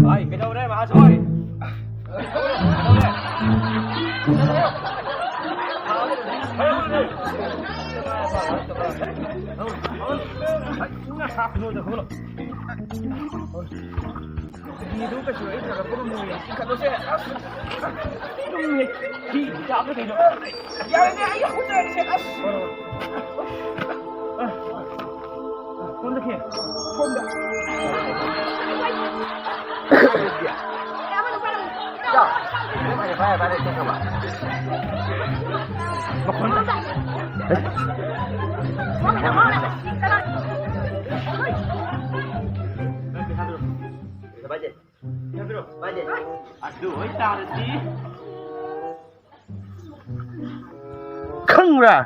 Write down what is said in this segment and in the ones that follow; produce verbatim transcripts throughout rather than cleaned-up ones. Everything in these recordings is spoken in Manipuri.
ꯍꯥꯏ, ꯀꯩꯗꯧꯔꯦ, ꯃꯍꯥꯖꯣꯏ? ꯀꯩꯗꯧꯔꯦ? ꯐꯤꯗꯨ ꯀꯩꯁꯨ ꯂꯩꯇ꯭ꯔꯒ ꯄꯨꯔꯝꯃꯣꯏꯌꯦ꯫ ꯆꯤꯡꯈꯠꯂꯨꯁꯦ꯫ ꯑꯁ! ꯇꯨꯝꯃꯦ꯫ ꯐꯤ ꯆꯥꯕ ꯀꯩꯅꯣ꯫ ꯌꯥꯔꯦꯅꯦ, ꯑꯩ ꯍꯧꯖꯔꯒꯦꯁꯦ꯫ ꯑꯁ! ꯐꯣꯟꯗ ꯈꯦ꯫ ꯐꯣꯟꯗ꯫ ꯐꯔꯦ, ꯐꯔꯦ, ꯐꯔꯦ, ꯆꯠꯈ꯭ꯔꯕ꯫ ꯃꯈꯣꯟ꯫ ꯑꯗꯨ ꯑꯣꯏꯇꯥꯔꯗꯤ꯫ ꯈꯪꯕ꯭ꯔꯥ?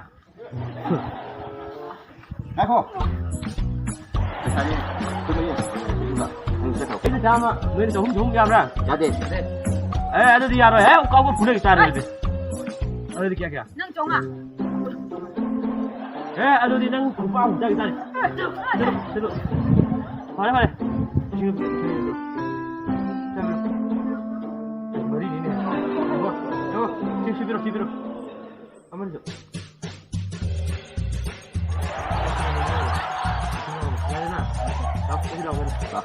ꯉꯥꯏꯈꯣ꯫ ꯄꯩꯁꯥꯗꯤ ꯈꯨꯠꯂꯣꯏꯌꯦ꯫ ꯑꯗꯨꯒ ꯅꯪ ꯆꯠꯈ꯭ꯔꯣ꯫ ꯑꯩꯅ ꯆꯥꯝꯃ, ꯅꯣꯏꯅ ꯆꯍꯨꯝ, ꯆꯍꯨꯝ ꯌꯥꯕ꯭ꯔꯥ? ꯌꯥꯗꯦ꯫ ꯑꯦ, ꯑꯗꯨꯗꯤ ꯌꯥꯔꯣꯏ꯫ ꯍꯦ, ꯀꯥꯎꯕ ꯐꯨꯅꯒꯦ ꯇꯥꯔꯦ ꯑꯗꯨꯗꯤ꯫ ꯑꯗꯨꯗꯤ ꯀꯌꯥ, ꯀꯌꯥ? ꯅꯪ ꯆꯥꯝꯃꯉꯥ꯫ ꯑꯦ, ꯑꯗꯨꯗꯤ ꯅꯪ ꯂꯨꯄꯥ ꯑꯍꯨꯝ ꯆꯥꯒꯦ ꯇꯥꯔꯦ꯫ ꯆꯠꯂꯣ, ꯆꯠꯂꯣ꯫ ꯐꯔꯦ, ꯐꯔꯦ꯫ ꯂꯤꯁꯤꯡ ꯑꯃ ꯄꯤꯔꯣ, ꯂꯤꯁꯤꯡ ꯑꯃ ꯄꯤꯔꯣ꯫ ꯆꯠꯂꯣ꯫ ꯃꯔꯤꯅꯤꯅꯦ꯫ ꯌꯦꯡꯉꯣ, ꯌꯦꯡꯉꯣ꯫ ꯁꯤ, ꯁꯤ ꯄꯤꯔꯣ, ꯁꯤ ꯄꯤꯔꯣ꯫ ꯑꯃꯅꯤꯁꯨ꯫ ꯌꯥꯔꯦꯅ? ꯂꯥꯎ, ꯁꯤꯗꯤ ꯂꯥꯎ, ꯀꯩꯅꯣ꯫ ꯂꯥꯎ꯫